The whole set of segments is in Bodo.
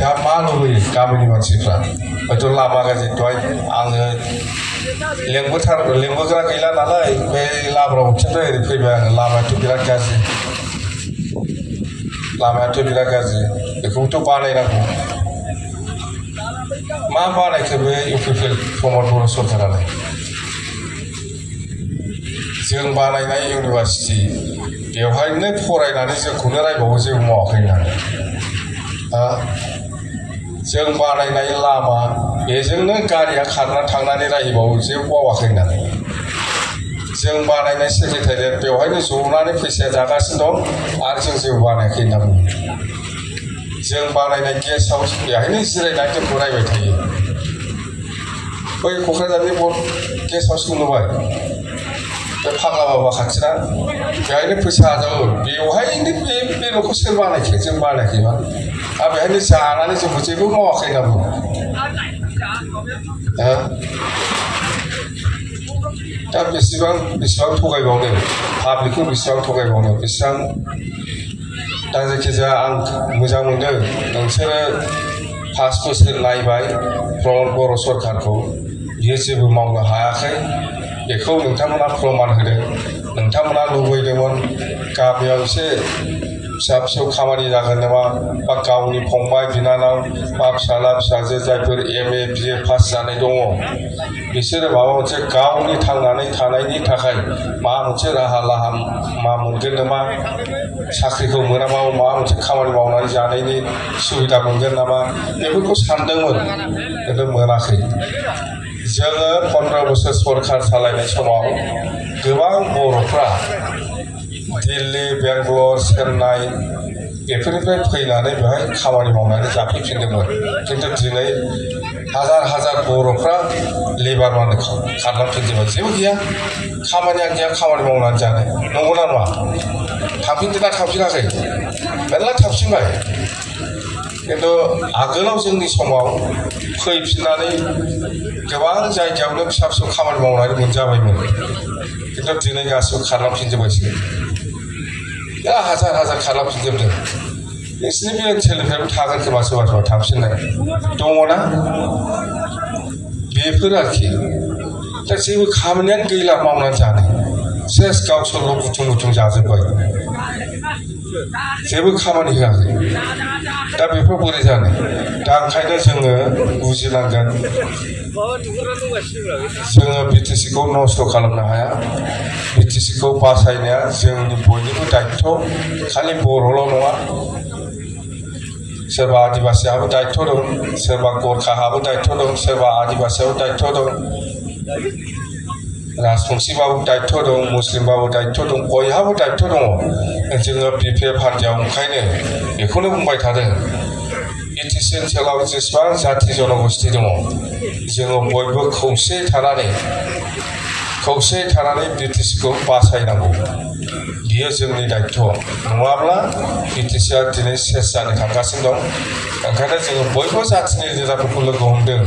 दा मा लुबैयो गामिनि मानसिफ्रा हयथ' लामा गाज्रि दहाय आङो लेंबोग्रा गैला नालाय बे लाब्रा हटेलनिफ्राय ओरै फैबाय आङो लामायाथ' बिराद गाज्रि बेखौथ' बानायनांगौ मा बानायखो बे इउपिपिएल प्रमद बर' सरकारालाय जों बानायनाय इउनिभार्सिटि बेवहायनो फरायनानै जोंखौनो रायबावो जेबो मावाखै होननानै जों बानायनाय लामा बेजोंनो गारिया खारना थांनानै रायबावो जेबो मावाखै होननानै जों बानायनाय सेक्रेटारियेट बेवहायनो जनानै फैसाया जागासिनो दं आरो जों जेबो बानायाखै होनना बुङो जों बानायनाय गेस्ट हाउस बेहायनो जिरायनानै जोंखौ रायबाय थायो बै क'क्राझारनि गेस्ट हाउसखौ नुबाय बे फाग्ला बाबा खाथिना बेहायनो फैसा आजावो बेवहायनो बे न'खौ सोर बानायखो जों बानायाखैबा आरो बेहायनो जानानै जोंखौ जेबो मावाखै होनना बुङो दा बेसेबां थगायबावनो पाब्लिकखौ बेसेबां थगायबावनो बेसेबां दा जायखिजाया आं मोजां मोनदों नोंसोरो 5 बोसोर नायबाय प्रमद बर' सरकारखौ बियो जेबो मावनो हायाखै बेखौ नोंथांमोना प्रमान होदों नोंथांमोना लुबैदोंमोन गामियाव एसे फिसा फिसौ खामानि जागोन नामा बा गावनि फंबाय बिनानाव बा फिसाला फिसाजो जायफोर MA BA पास जानाय दङ बिसोरो माबा मोनसे गावनि थांनानै थानायनि थाखाय माबा मोनसे राहा लामा मोनगोन नामा साख्रिखौ मोनाबाबो माबा मोनसे खामानि मावनानै जानायनि सुबिदा मोनगोन नामा बेफोरखौ सानदोंमोन खिन्थु मोनाखै जोङो 15 बोसोर सरकार सालायनाय समाव गोबां बर'फ्रा दिल्ली बेंगालर चेन्नाइ बेफोरनिफ्राय फैनानै बेहाय खामानि मावनानै जाफैफिनदोंमोन खिन्थु दिनै हाजार बर'फ्रा लेबार मावनो खारलांफिनजोबबाय जेबो गैया खामानिया गैया खामानि मावनानै जानो नंगौना नङा थांफिनदोंना थांफिनाखै मेरला थांफिनबाय खिन्थु आगोलाव जोंनि समाव फैफिननानै गोबां जायगायावनो फिसा फिसौ खामानि मावनानै मोनजाबायमोन खिन्थु दिनै गासिबो खारलांफिनजोब्बायसो दा हाजार खारलांफिनजोबदों नोंसिनि बे ओनसोलनिफ्रायबो थागोन खोमा सोरबा थांफिननाय दङना बेफोर आरोखि दा जेबो खामानियानो गैला मावनानै जानो सेस गावसोरल' बुथुम जाजोब्बाय जेबो खामानि होआखै दा बेफोर बोरै जानो दा ओंखायनो जोङो बुजिनांगोन जोङो BTCखौ नस्थ' खालामनो हाया BTCखौ बासायनाया जोंनि बयनिबो दायित्व खालि बर'ल' नङा सोरबा आदिबासिहाबो दायित्व दं सोरबा गरखाहाबो दायित्व दं सोरबा आदिबासियाबो दायित्व दं राजबंशीबाबो दायित्व दं मुस्लिमबाबो दायित्व दं बयहाबो दायित्व दङ जोङो BPF हान्जायाव ओंखायनो बेखौनो बुंबाय थादों BTC ओनसोलाव जेसेबां जाथि जनगोष्ठी दङ जोङो बयबो खौसेयै थानानै BTCखौ बासायनांगौ बियो जोंनि दायित्व नङाब्ला BTCआ दिनै सेस जानो थांगासिनो दं ओंखायनो जोङो बयबो जाथिनि लिडारफोरखौ लोगो हमदों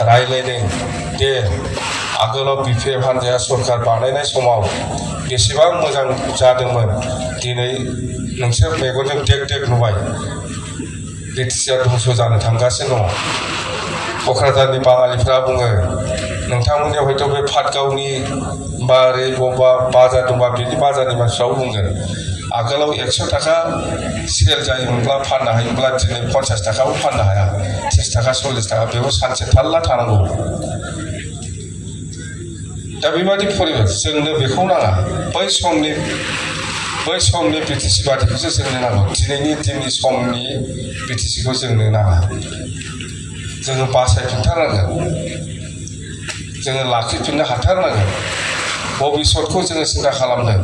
रायज्लायदों दे आगोलाव BPF हान्जाया सरकार बानायनाय समाव बेसेबां मोजां जादोंमोन दिनै नोंसोर मेगनजों देग नुबाय BTCआ धंस जानो थांगासिनो दङ क'क्राझारनि बाङालिफ्रा बुङो नोंथांमोननि हयथ' बे पाटगावनि बा ओरै बबेबा बाजार दंबा बिनि बाजारनि मानसिफ्राबो बुंगोन आगोलाव 100 थाखा सेल जायोमोनब्ला फाननो हायोब्ला दिनै 50 थाखाबो फाननो हाया 30 थाखा 40 थाखा बेखौ सानसे थाल्ला थानांगौ दा बेबादि परिबेस जोंनो बेखौ नाङा बै समनि BTC बादिखौसो जोंनो नांगौ दिनैनि समनि BTCखौ जोंनो नाङा जोङो बासायफिनथारनांगोन जोङो लाखिफिननो हाथारनांगोन भबिष्यतखौ जोङो सिन्था खालामदों